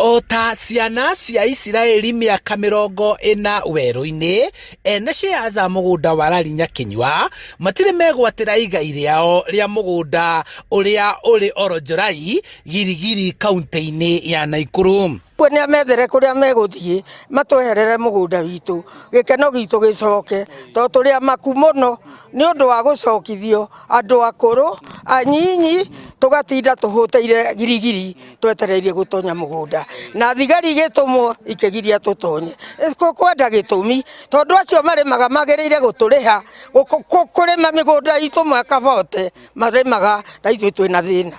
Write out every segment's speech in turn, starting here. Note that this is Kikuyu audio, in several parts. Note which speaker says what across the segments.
Speaker 1: O ta ciana cia Isiraeli mĩaka 40 werũ-inĩ, ene shares a mũgũnda wa Lari Nyakinyua matirĩ megwatĩra igai rĩao rĩa mũgũnda ũrĩa ũrĩ Oronjorai, Giligili kaunti-inĩ ya Naikuru.
Speaker 2: Kuo nĩ amethere kũrĩa megũthiĩ matweherere mũgũnda witũ, gĩkeno gitũ gĩcoke, tondũ tũrĩ amaku mũno nĩ ũndũ wa gũcokithio andũ akũrũ, anyinyi, tũgatinda tũhũtĩire girigiri twetereire gũtonya mũgũnda, na thigari igĩtũmwo ikĩgiria tũtonye. Tũkwenda gĩtũmi, tondũ acio marĩmaga magĩrĩire gũtũrĩha, kũrĩma mĩgũnda itũ makabote, marĩmaga na ithuĩ twĩna thĩna.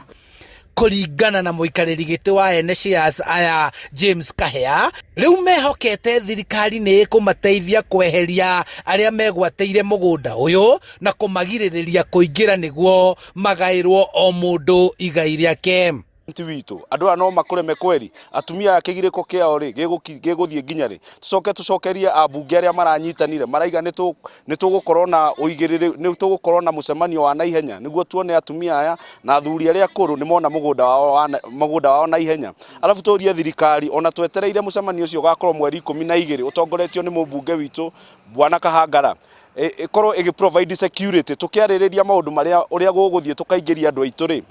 Speaker 1: Kũringana na mũikarĩri gĩtĩ wa ene shares aya James Kahea, rĩu mehokete thirikari nĩ ĩkũmateithia kweheria arĩa megwatĩire mũgũnda ũyũ na kũmagirĩrĩria kũingĩra nĩguo magaĩrwo o mũndũ igai rĩake.
Speaker 3: Ti witũ andũ aya no makũreme kweri atumia aya kĩgirĩko kĩao rĩ gĩgũthiĩ nginya rĩ tũcoke tũcokerie ambunge arĩa maranyitanire maraiga nĩ tũgũkorwo na ũigĩrĩrĩ nĩ tũgũkorwo na mũcemanio wa naihenya nĩguo tuone atumia aya na athuri arĩa akũrũ nĩ mona mũgũnda wao wa mũgũnda wao naihenya arabu tũrie thirikari ona twetereire mũcemanio ũcio ũgakorwo mweri 12 ũtongoretio nĩ mũmbunge witũ Bwana Kahangara ĩkorwo ĩgĩ provide security tũkĩarĩrĩria maũndũ marĩa ũrĩa gũgũthiĩ tũkaingĩria andũ aitũ rĩ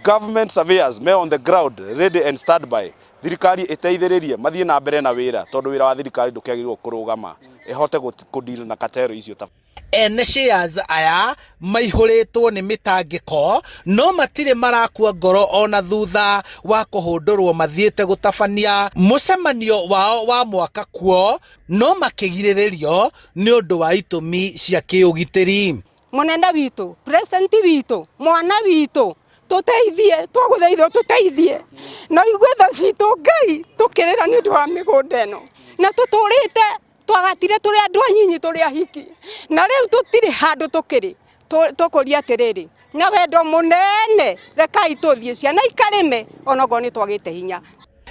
Speaker 3: government surveyors me on the ground ready and stand by thirikari ĩteithĩrĩrie mathiĩ na mbere na wĩra tondũ wĩra wa thirikari ndũkĩagĩrĩirwo kũrũgama ĩhote kũ deal na katero icio ta
Speaker 1: Ene shares aya maihũrĩtwo nĩ mĩtangĩko no matirĩ marakua ngoro ona thutha wa kũhũndũrwo mathiĩte gũtabania mũcemanio wao wa mwaka kuo no makĩgirĩrĩrio nĩ ũndũ wa itũmi cia kĩũgitĩri.
Speaker 4: Mũnene witũ, president witũ, mwana witũ, tũteithie, twagũthaitha ũtũteithie na ũigue tha citũ Ngai, tũkĩrĩra nĩ ũndũ wa mĩgũnda ĩno na tũtũrĩte twagatire tũrĩ andũ anyinyi tũrĩ ahiki na rĩu tũtirĩ handũ tũkĩrĩ tũkũria atĩrĩrĩ na wendo mũnene rekai tũthiĩ ciana ikarĩme onokorwo nĩ twagĩte hinya.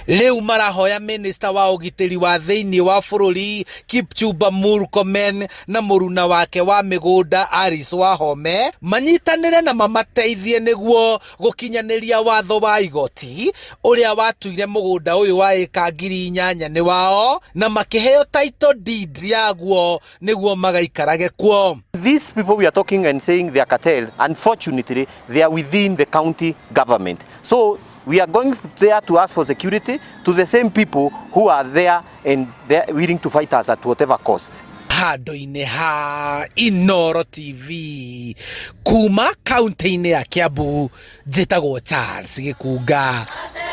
Speaker 1: Rĩu marahoya minista wa ũgitĩri wa thĩinĩ wa bũrũri Kipchumba Murkomen na mũruna wake wa mĩgũnda Alice Wahome manyitanĩre na mamateithie nĩguo gũkinyanĩria watho wa igoti ũrĩa watuire mũgũnda ũyũ wa ĩka 8,000 nĩ wao na makĩheo title deed yaguo nĩguo magaikarage kuo.
Speaker 5: These people we are talking and saying they are cartel, unfortunately, they are within the county government. So we are going there to ask for security to the same people who are there and they are willing to fight us at whatever cost.
Speaker 1: Handũ-inĩ ha Inooro TV kuma kaunti-inĩ ya Kiambu, njĩtagwo Charles Gĩkunga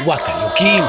Speaker 1: wa Kariũki.